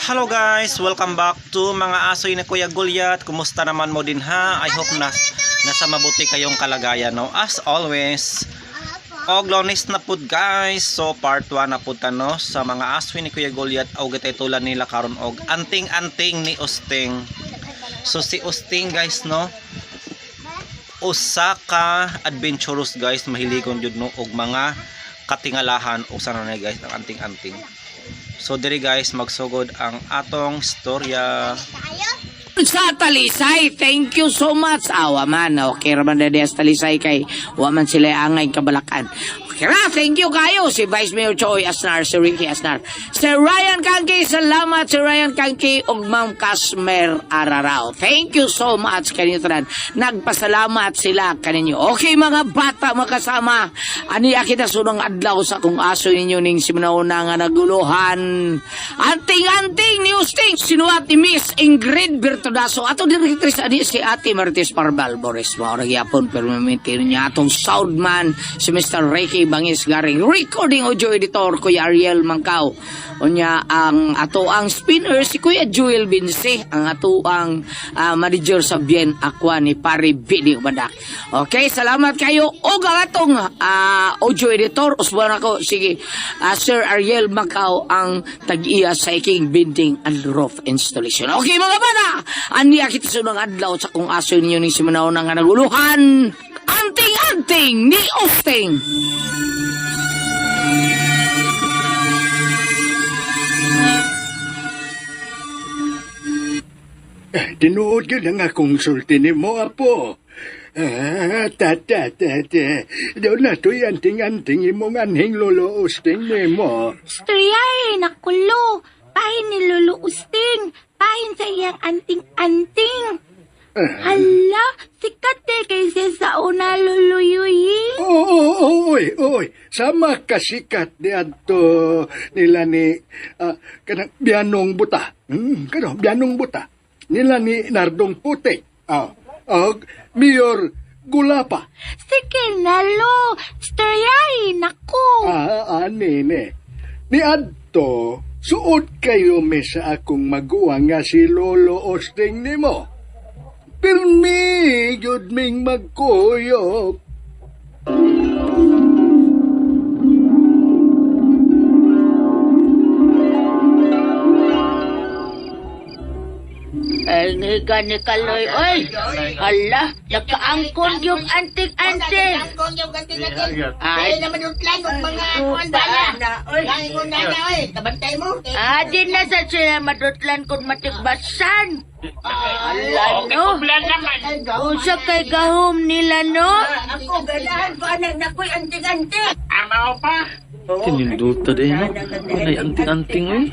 Hello guys! Welcome back to mga asoy ni Kuya Gulyat. Kumusta naman mo din ha? I hope na nasa mabuti kayong kalagayan, no? As always, og Lunes na pud guys. So part 1 na pud ta, no, sa mga asoy ni Kuya Gulyat og gitaytulan nila karon og anting-anting ni Usting. So si Usting guys, no, usa ka adventurous guys, mahiligon jud no og mga katingalahan og sana na guys ang anting-anting. So diri guys magsugod ang atong storya. Sa Talisay, thank you so much. Awa man, okay raman na diya sa Talisay kay wa man sila angay kabalakan. Okay ra, thank you kayo si Vice Mayor Choi Asnar, si Ricky Asnar. Sir Ryan Kangki, salamat Sir Ryan Kangki ug Ma'am Kasmer Ararao. Thank you so much kaninyo tanan. Nagpasalamat sila kaninyo. Okay mga bata makasama. Ani kita sunang adlaw sa kung aso ninyo ning simunauna nga naguluhan. Anting-anting ni Usting sinuwat ni Miss Ingrid Bertodaso. Ato directrice ani si Ate Martes Parbal Boris. Mao ra gyapon pero mamitin niya atong soundman si Mr. Ricky Bangis Garing. Recording audio editor Kuya Ariel Mangkaw. Unya ang ato ang spinner si Kuya Joel Binse, ang ato ang manager sa Bien Aqua ni Pare Bini Ubadak. Okay, salamat kayo. Og ang atong audio editor usbuan ako sige Sir Ariel Macau ang tag-iya sa iking building and roof installation. Okay mga bata, aniya kita sunang adlaw sa kung aso ninyo ni Simunaw nga naguluhan. Anting-anting ni Austin. Eh, tinuod yun ang akong sulti ni mo, apo. Ah, ta ta ta ta. Daw na to'y anting-anting imong anhing lolo usting ni mo. Istorya nakulo. Pahin ni Lolo Usting. Pahin sa iyang anting-anting. Hala, sikat eh kaysa sa una Lolo Yuyi. Oo, oo, oy, oy. Sama kasikat ni adto nila ni kanang biyanong buta. Kano, biyanong buta. Nila ni Nardong Puti. Ah, og Mayor Gulapa. Sige na, Lo. Istorya naku. Ah, ani ni. Ni adto, suot kayo mi sa akong maguwang nga si Lolo Osting nimo. Pirmi gyud ming magkuyog. Ay, ngiga ni Kaloy, oy! Hala, nakaangkon yung anting-anting! Angkong yung ganti-ganti. Ay. Ay, naman yung plan ng mga kuan bala. Ay, kung nana, oy. Kabantay mo. Ah, di na sa sila madutlan kung matigbasan. Hala, no? Unsa kay gahom nila, no? Ako, ganahan ko, anak na ko'y anting-anting. Tininduta din, no? Nay anting-anting, eh.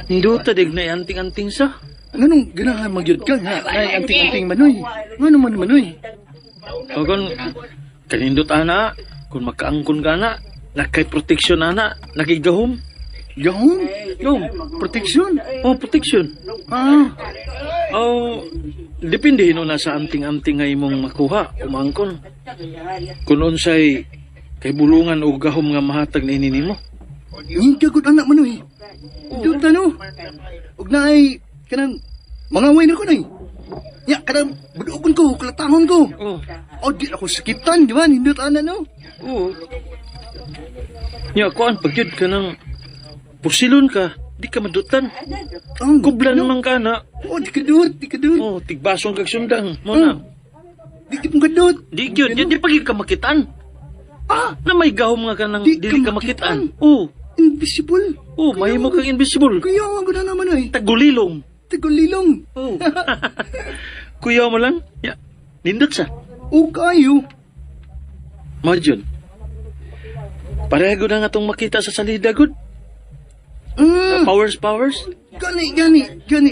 Ninduta din, nay anting-anting sa. Ano nung ganahan magyud ka nga? Ay, anting-anting manoy. Ngano man manoy? O kung kanindot ana, kung makaangkon ka na, nakay protection ana, nakigahom. Gahom? Gahom. Protection? Oh, protection. Ah, Oh, depende hino na sa anting-anting nga imong makuha, umangkon. Kung unsay kay bulungan o gahom nga mahatag na ini nimo. Hindi gud anak manoy. Duta no. Ug naay kanang mangaway na ko nay. Ya kanang budugon ko, kulatangon ko. Oh, O di ako sakitan, di ba? Nindot ana no. oo. Nya kuan pag yun ka ng pusilon ka, di ka madutan. Ang Kublan man ka na. Oh, di ka dut, di ka dut. Oh, tigbasong kag sundang. Mo na. Di ka mong kadut. Di gyud, di pa gyud ka makitaan. Ah, Na may gahom nga ka nang Di dili ka ka makitaan. makitaan. Oo, invisible. oh, mahimo kang invisible. Kuya, ang guna naman ay. Tagulilong. Tagulilong. Oo. Kuya mo lang. Ya, nindot sa. O kayo. Mo jud. Pareho gud ang atong makita sa salida gud. Powers, powers. Gani, gani, gani.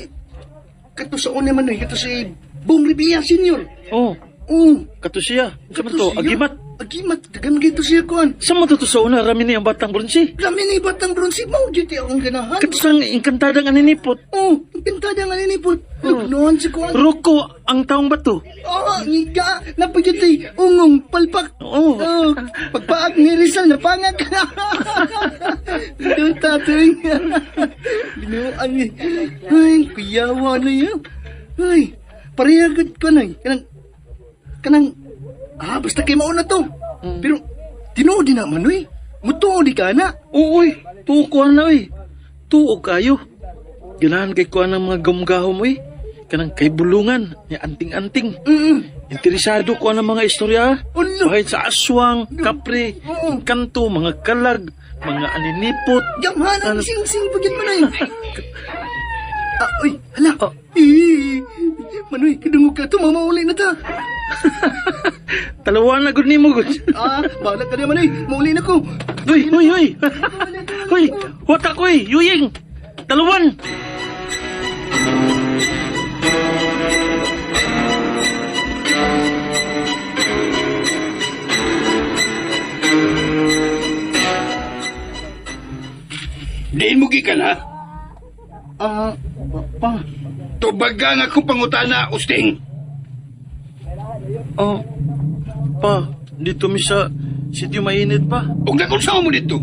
Kato sa una man ay, kato si Bong Revilla Senior. Oh, Oh, kato siya. Sa man kato to, siya. agimat. Agimat, dagan gito siya kuan. Sa man to to sa una, rami ni ang batang bronze. Lami ni batang bronze mo, gyud akong ganahan. Kato sang engkantada nga ninipot. Oh, ang pintada nga ninipot. Lugnoan si kuan. Roko ang taong bato. Oh, ngiga, napagyud ay ungong palpak. Oo. Oh, pagpaag ni Rizal, napangag. Doon tatoy. Binuang eh. Ay, kuyawa na yun. Ay, pareha gud ko na. Kanang, kanang, basta kay mauna to. Pero, tinuod din na, Manoy. Mutuo di ka na. Oo, uy. Tuo ko na, uy. Tuo kayo. Ganahan kay kuha ng mga gumgahom, uy. Kanang kay bulungan, ni anting-anting. Interesado ko ng mga istorya. Ulo. Kahit sa aswang, kapre, Oo. kanto, mga kalag, mga aninipot. Gamhanan, Ano? sing-sing pagyan, Manoy. Uy, hala. Eh, Manoy, kadungog ka to, mamauli na ta. Talawa na gud nimo gud. Bahala ka na, Manoy. Mauli na ko. Uy, uy, uy. Uy, watak uy, yuying. Talawan. Diin mo gikan ha? Pa. Tubaga nga akong pangutana, Usting. Oh, pa, dito mi sa sitio mainit pa. Ug nakunsa mo dito.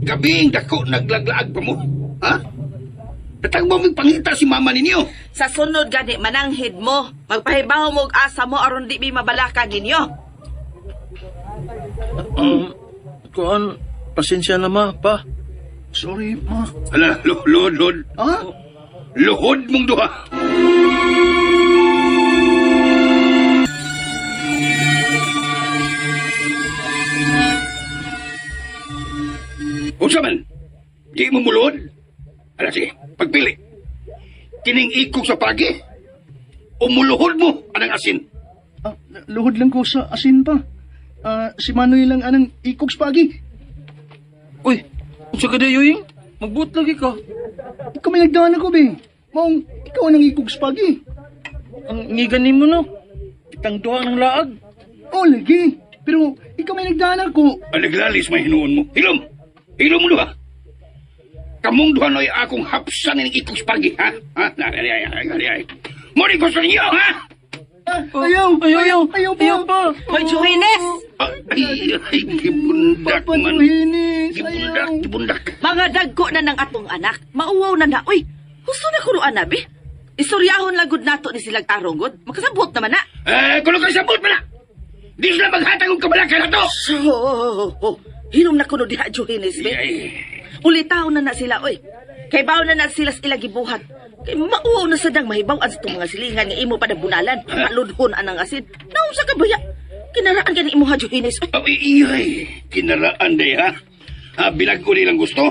Gabi ang dako naglaglaag pa mo. Ha? Natagbo mo'y pangita si mama ninyo. Sa sunod gani mananghid mo. Magpahibaw mo og asa mo aron di mi mabalakan ninyo. Kuan, pasensya na ma, pa. Sorry, ma. Hala, luhod, luhod. Ah? Luhod mong duha. Unsa man? Di mo muluhod? Hala, sige, pagpili. Kining ikog sa pagi, umuluhod mo anang asin. Luhod lang ko sa asin pa. Si Manoy lang anang ikog spagi. Uy, unsa ka di yuying? Magbuot lagi ka. Ikaw may nagdaan ako, be. Maong, ikaw anang ikog spagi. Ang ngigan nimo no. Kitang duha ng laag. Oh, lagi. Pero, ikaw may nagdaan ako. Ang naglalis may hinuon mo. Hilom! Hilom mo duha! Kamong duha no'y akong hapsan ng ikog spagi, ha? Ha? Ay, ay, ay, ay, ay. Mo rin gusto ninyo, ha? Ayaw, Ayaw, ayaw, ayaw pa. Ayaw pa. Hoy, Johannes! Ay, ay, gibundak Papa man. Johannes, Gibundak, ayaw. gibundak. Mga dagko na ng atong anak, mauwaw na na. Uy, husto na kuno ana be. Istoryahon lang gud nato ni silang tarong gud. Makasabot naman na. Eh, kuno kayo sabot man na! Di sila maghatag og kabalakan na to! So, oh, hinom na kuno diha Johannes be. Ay, Ulitaw na na sila oy. Kay baw na na sila sa ilang gibuhat. Kay mauwaw na sadang mahibaw ang itong mga silingan nga imo pa na bunalan. Maludhon anang asin. Naunsa ka baya? Kinaraan ka ni imo ha Johannes. Oy, ay, ay, kinaraan day, ha? Ha, bilag ko nilang gusto.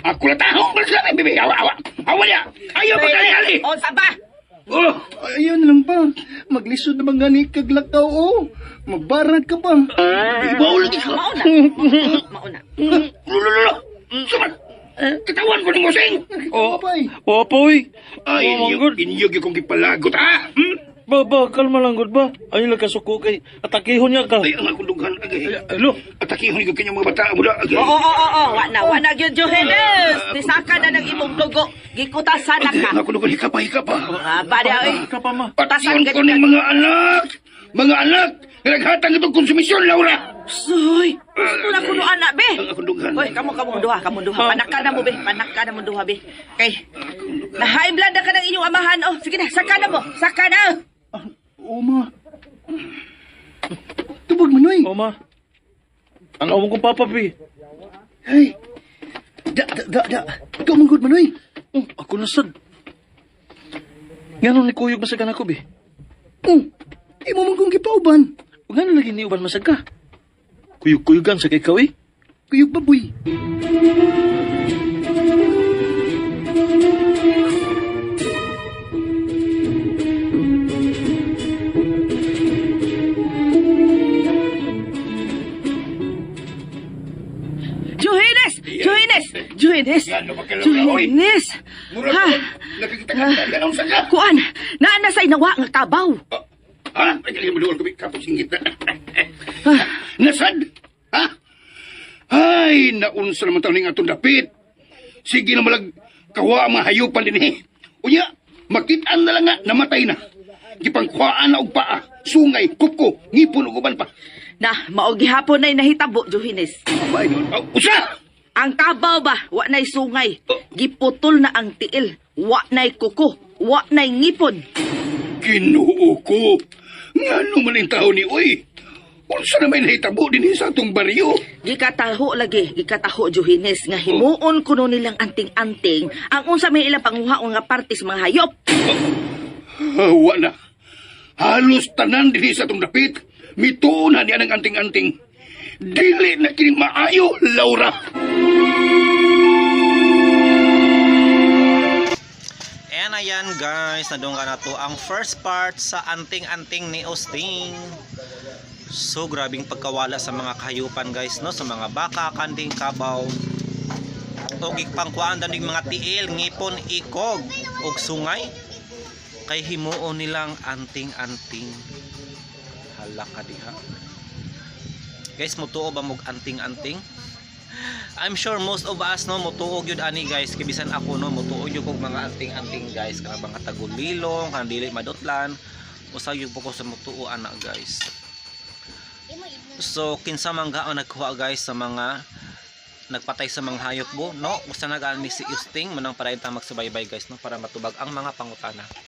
Ako na tahong sila, bebe. Awa, awa. Awa niya. Ayaw magkali-ali. Unsa ba? Oh, Ayaw na lang pa. Maglisod na bang gani kaglakaw, oh. Magbarag ka pa. ibaw lagi ka. Mauna. Mauna. Lulululu. Sumat. Katawan ko ni Moseng. Oh, Papay. opo, uy. Ay, Oh, inyo, manggod. inyo gyud kong gipalagot, ha? Hmm? Ba, ba, kalma lang gud ba? Ayaw lang kasuko kay atakihon niya ka. Ay, ang akong dughan, agay. Alo, Atakihon ko kanyang mga bata, mula, agay. Oo, oo, oo, wa na gyud Johannes. Tisaka na ng imong dugo. Gikutasan na Agay, ka. ang akong dughan, hika pa, hika pa. Ah, ba di oy. ka pa ma. Patyon ko ng mga anak! Mga anak! Naghatang itong konsumisyon, Laura! Soy, gusto na kuno anak be. Ang akong dughan. Hoy, kamo kamo duha, kamo duha. Panaka na mo be, panaka na mo duha be. Kay na-high blood na ka ng inyong amahan. Oh, sige na, saka na mo, saka na. Oo, ma. Tubog, Manoy. O ma. Ang among kong papa, bi. Hey. Da, da, da, da. Ikaw manggod, Manoy. Oh, ako na sad. Ngano ni kuyog masag ako, bi? Oh, di mo man kong gipauban. Ngano lagi ni uban masag ka? Kuyog-kuyugan sa kay ikaw, eh. Kuyog baboy. Johannes, Johannes, Johannes. Ngano ba ka, Laura, oy? Johannes. Mura Ha, ko, nakikita ka, ganaw sa ka. kuan, naa na sa inawa nga kabaw. Ha? Ay, kaya maduol ko, kapos singgit na. Nasad? Ha? Ay, naunsa naman taon ning atong dapit. Sige na malag kawa ang mga hayupan din eh. Unya, makitaan na lang nga, namatay na. Gipangkuhaan na og paa, sungay, kupko, ngipon ug uban pa. Na, mao gihapon nay nahitabo, Johannes. Bay, oh, usa! Ang kabaw ba, wa na'y sungay. Giputol na ang tiil. Wa na'y kuko. Wa na'y ngipon. Ginoo ko. Ngano man ang tao ni oy? Unsa na may nahitabo dinhi sa atong baryo? Gikataho lagi, gikataho Johannes nga himuon kuno nilang anting-anting ang unsa may ilang panguhaon nga parte sa mga hayop. Wa na. Halos tanan dinhi sa atong dapit. Mituo na niya ng anting-anting. Dili na kini maayo, Laura. And ayan guys, nadunggan na to ang first part sa anting-anting ni Osting. So grabing pagkawala sa mga kahayupan guys, no, sa mga baka, kanding, kabaw. Og pangkuan danig mga tiil, ngipon, ikog ug sungay kay himuon nilang anting-anting. Hala ka diha. Guys, mutuo ba mog anting-anting? I'm sure most of us no mutuog yun ani guys, kay bisan ako no mutuog yun kog mga anting-anting guys, kana mga tagulilong, kana dili madutlan, usa yun po ko sa mutuo ana guys. So kinsa man ga ang nagkuha guys sa mga nagpatay sa mga hayop bo no, usa na gani si Usting manang padayon ta magsubaybay guys no para matubag ang mga pangutana.